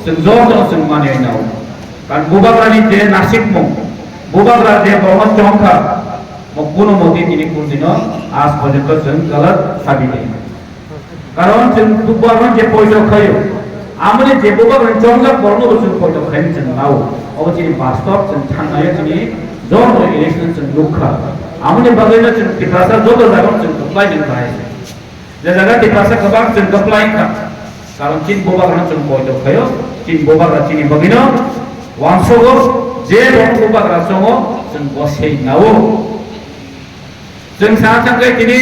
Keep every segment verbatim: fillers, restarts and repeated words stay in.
Chwng joto chwng manwi nao. Karon bubagrani je nasikmung, bubagra je borokno chongkha, mo kuno moti tini kurdino aaj porjonto chwng galat sabi de. Karon chwng bubagrano je poito khaio, amoni je bubagrani chongjak borokno bo chwng poito khaini chwng nao. Obo chini bastob chwng thangnaio chini joto election chwng nukha. Amoni bagwino chwng Tiprasa joto jagao chwng kwplai nang bahai. Je jaga Tiprasa kwbang chwng kwplai kha, karon chini bubagrano chwng poito khaio, chini bubagra chini bagwino uansogo, je rok bubagra chongo chwng bosei nao. Chwng sana thangkhe tini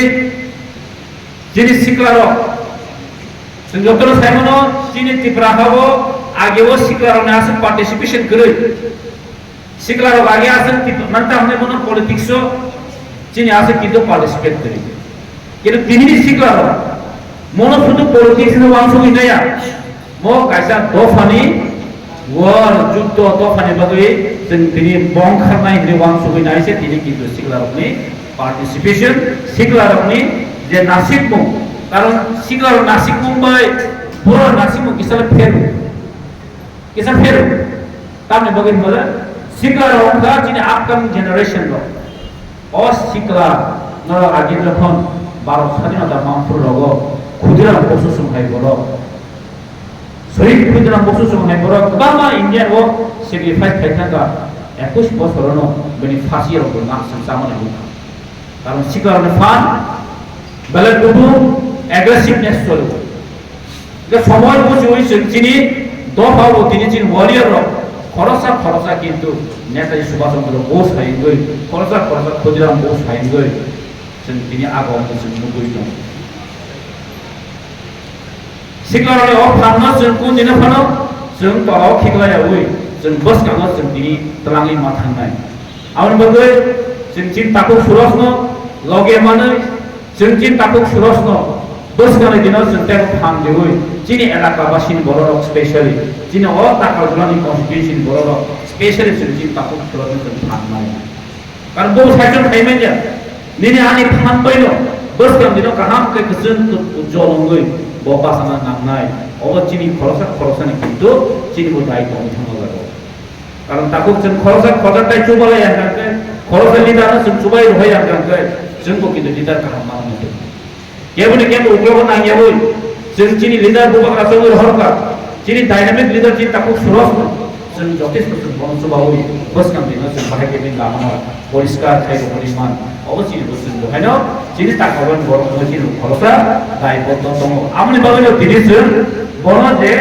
chini siklarok, chwng jotono saimano chini Tripura hao ageo siklarokni aswk participation kwrwi. Siklarok agi aswk tip-, manta hwnwi bono politics o chini aswk kintu participate kwrwi. Kintu tinini siklarok mono sudu politics ni uansugwi naiya. Mo kaisa dophani war, juddo dophani bagwi chwng tini bongkharnai hwnwi uansugwi naise tini kintu siklarokni participation, siklarokni je nasikmung, karon siklarok nasikmung bai borok nasikmung kisa pheru. Kisa pheru. Tamni bagwi hwnba le sikla rok wngkha chini upcoming generation rok. O sikla norok agi jokhon Bharat Sadhinota mangphuru rogo Khudiram Bosu song hai borok. Sohid Khudiram Bosu song hai borok kwbangma India o sacrifice khai thangkha. Ekush bosorono bini phasi rok bo nak song chamani wngkha. Karon siklarokni phan belai kubun aggressiveness choli. Hingke somoi buchiwi chwng chini dophao tini chini warrior rok khoroksa khoroksa kintu Netaji Subhash Chandra Bose hai wngwi, khoroksa khoroksa Khudiram Bose hai wngwi chwng tini abo wngkha chwng nugwi tongo. Siklarokni o phanno chwng kundino phano chwng tola o khiklaiyaui chwng bwskango chwng tini twlangwi ma thangnai. Aboni bagwi chwng chini takhuk surokno loge manwi, chwng chini takhuk surokno bwskanwi dino chwng teibo phan riui chini elaka basini bororok specially chini o Takarjulani constituency ni bororok specially chwng chini takhuk surokno chwng phan maya. Karon bo saichung khai manya. Nini ani phan baino bwskang dino kaham khe kwchwng ujjol wngwi bo bachana nangnai. Obo chini khoroksa khoroksani kintu chini bo dai tongwi thangma jago. Karon takhuk chwng khoroksa khoroksa tai chubalai ang khe, khoroksa leader no chwng chubai rohai ang khe, chwng bo kintu leader kaham manwi tong. Keboni kebo uklogo nangyaui, chwng chini leader bubagra chongwi rohorkha, chini dynamic leader chini takhuk Surojno, chwng jotesto chwng bono chubaui, bwskang dino chwng bahai khe bini lamano poriskar khai rwmani man. Obo chini bo chwng bo haino, chini takhukni borok wngwi chini khoroksa daibotto tongo. Aboni bagwino tini chwng bono je